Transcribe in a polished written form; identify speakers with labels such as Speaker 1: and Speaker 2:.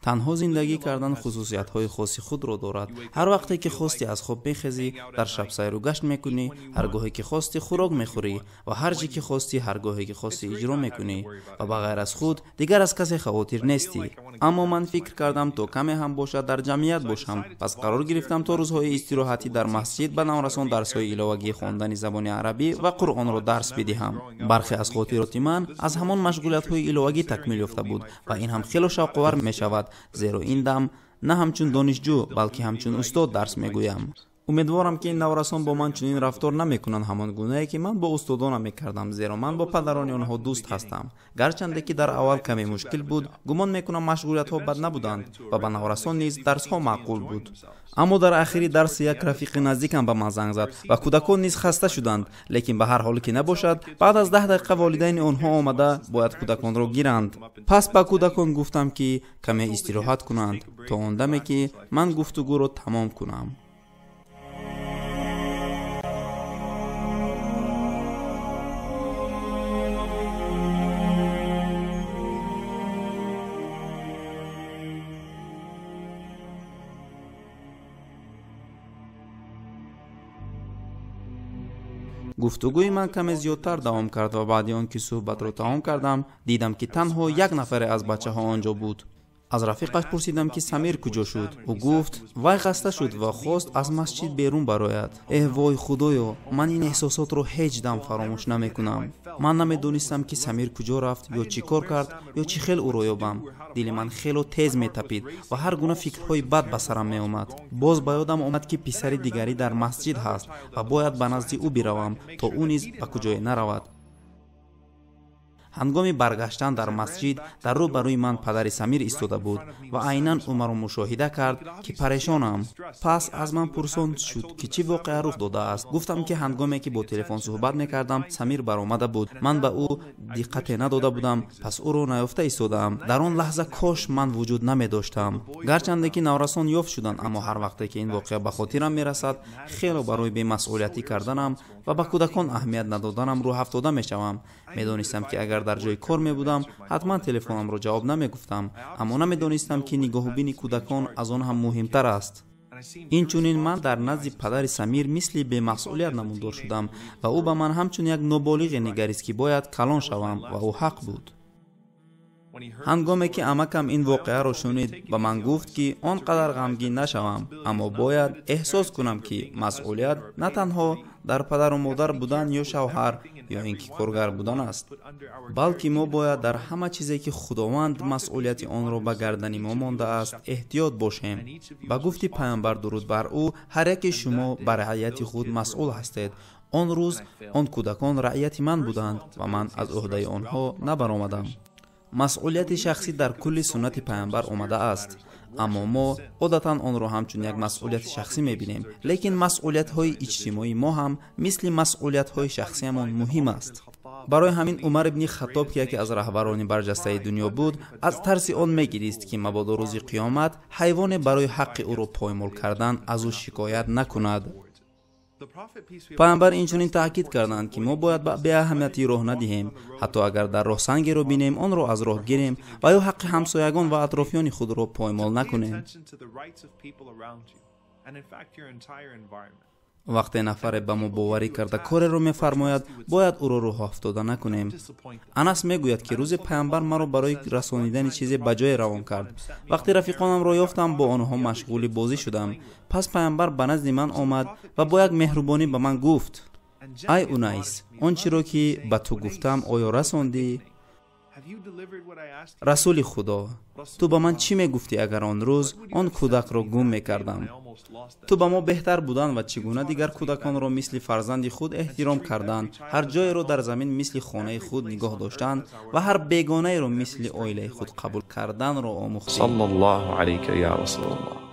Speaker 1: Танҳо зиндагӣ кардан хусусиятҳои хоси худро дорад. Ҳар вақте ки хости аз хоб мехезӣ, дар шаб сайру гашт мекунӣ, ҳар гоҳе ки хости хӯрок мехӯрӣ ва ҳар чӣ ки хости ҳар гоҳе ки хости иҷро мекунӣ ва ба ғайр аз худ дигар аз касе хавотир нестӣ. Аммо ман фикр кардам то каме ҳам бошад дар ҷамъият бошам. Пас қарор гирифтам то рӯзҳои истироҳатӣ дар масҷид ба наврасон дарсҳои иловагии хондани забони арабӣ ва Қуръонро дарс бидиҳам. Бархе аз хотироти ман аз ҳамон машғулиятҳои иловагӣ такмил ёфта буд ва ин ҳам хело шавқовар мешавад, зеро ин дам на ҳамчун донишҷӯ, балки ҳамчун устод дарс мегӯям. Умедворам, ки ин наврасон бо ман чунин рафтор намекунанд ҳамон гунае ки ман бо устодонам мекардам, зеро ман бо падарони онҳо дӯст ҳастам. Гарчанде ки дар аввал каме мушкил буд, гумон мекунам машғулиятҳо бад набуданд ва ба наврасон низ дарсҳо маъқул буд. Аммо дар ахири дарс як рафиқи наздикам ба ман занг зад ва кӯдакон низ хаста шуданд, лекин ба ҳар ҳол ки набошад, баъд аз 10 дақиқа волидайни онҳо омада бояд кӯдаконро гиранд. Пас ба кӯдакон гуфтам, ки каме истироҳат кунанд то он даме ки ман гуфтугӯро тамом кунам. Гуфтугӯи ман каме зиёдтар давом кард ва баъди он ки суҳбатро тамом кардам, дидам, ки танҳо як нафаре аз бачаҳо он ҷо буд. Аз рафиқаш пурсидам, ки Самир куҷо шуд. Ӯ гуфт, вай хаста шуд ва хост аз масҷид берун барояд. Эҳ вой худоё, ман ин эҳсосотро ҳеҷ дам фаромӯш намекунам. Ман намедонистам, ки Самир куҷо рафт ё чӣ кор кард ё чӣ хел ӯро ёбам. Дили ман хело тез метапид ва ҳар гуна фикрҳои бад ба сарам меомад. Боз ба ёдам омад, ки писари дигарӣ дар масҷид ҳаст ва бояд ба назди ӯ биравам, то ӯ низ ба куҷое наравад. Ҳангоми баргаштан дар масҷид дар рӯ ба рӯи ман падари Самир истода буд ва айнан ӯ маро мушоҳида кард, ки парешонам. Пас аз ман пурсон шуд, ки чӣ воқеа рух додааст. Гуфтам, ки ҳангоме ки бо телефон суҳбат мекардам, Самир баромада буд. Ман ба ӯ диққате надода будам, пас ӯро наёфта истодаам. Дар он лаҳза кош ман вуҷуд намедоштам. Гарчанде ки наврасон ёфт шуданд, аммо ҳар вақте ки ин воқеа ба хотирам мерасад, хело барои бемасъулиятӣ карданам ва ба кӯдакон аҳамият надоданам рӯҳафтода мешавам. Медонистам, ки агар дар ҷои кор мебудам, ҳатман телефонамро ҷавоб намегуфтам, аммо намедонистам, ки нигоҳубини кӯдакон аз он ҳам муҳимтар аст. Инчунин ман дар назди падари Самир мисли бемасъулият намудор шудам ва ӯ ба ман ҳамчун як ноболиғе нигарист, ки бояд калон шавам ва ӯ ҳақ буд. Ҳангоме ки амакам ин воқеаро шунид, ба ман гуфт, ки он қадар ғамгин нашавам, аммо бояд эҳсос кунам, ки масъулият на танҳо дар падару модар будан ё шавҳар ё ин ки коргар будан аст, балки мо бояд дар ҳама чизе, ки Худованд масъулияти онро ба гардани мо мондааст, эҳтиёт бошем. Ба гуфти Паёмбар дуруд бар ӯ, ҳар яке шумо ба раъияти худ масъул ҳастед. Он рӯз он кӯдакон раъияти ман буданд ва ман аз ӯҳдаи онҳо набаромадам. Масъулияти шахсӣ дар кулли суннати Паёмбар омадааст, аммо мо одатан онро ҳамчун як масъулияти шахсӣ мебинем, лекин масъулиятҳои иҷтимоии мо ҳам мисли масъулиятҳои шахсиамон муҳим аст. Барои ҳамин Умар ибни Хаттоб, ки яке аз раҳбарони барҷастаи дунё буд, аз тарси он мегирист, ки мабодо рӯзи қиёмат ҳайвоне барои ҳаққи ӯро поймол кардан аз ӯ шикоят накунад. Паёмбар инчунин таъкид карданд, ки мо бояд ба беаҳамиятӣ роҳ надиҳем, ҳатто агар дар роҳ сангеро бинем, онро аз роҳ гирем ва ё ҳаққи ҳамсоягон ва атрофиёни худро поймол накунем. Вақте нафаре ба мо боварӣ карда кореро мефармояд, бояд ӯро рӯҳафтода накунем. Анас мегӯяд, ки рӯзе Паёмбар маро барои расонидани чизе ба ҷое равон кард. Вақте рафиқонамро ёфтам, бо онҳо машғули бозӣ шудам. Пас Паёмбар ба назди ман омад ва бо як меҳрубонӣ ба ман гуфт: ай Унайс, он чиро ки ба ту гуфтам, оё расондӣ? Расули Худо, ту ба ман чӣ мегуфтӣ, агар он рӯз он кӯдакро гум мекардам? Ту ба мо беҳтар будан ва чӣ гуна дигар кӯдаконро мисли фарзанди худ эҳтиром кардан, ҳар ҷоеро дар замин мисли хонаи худ нигоҳ доштан ва ҳар бегонаеро мисли оилаи худ қабул карданро омӯхтӣ.
Speaker 2: Саллаллоҳу алайка я Расулаллоҳ.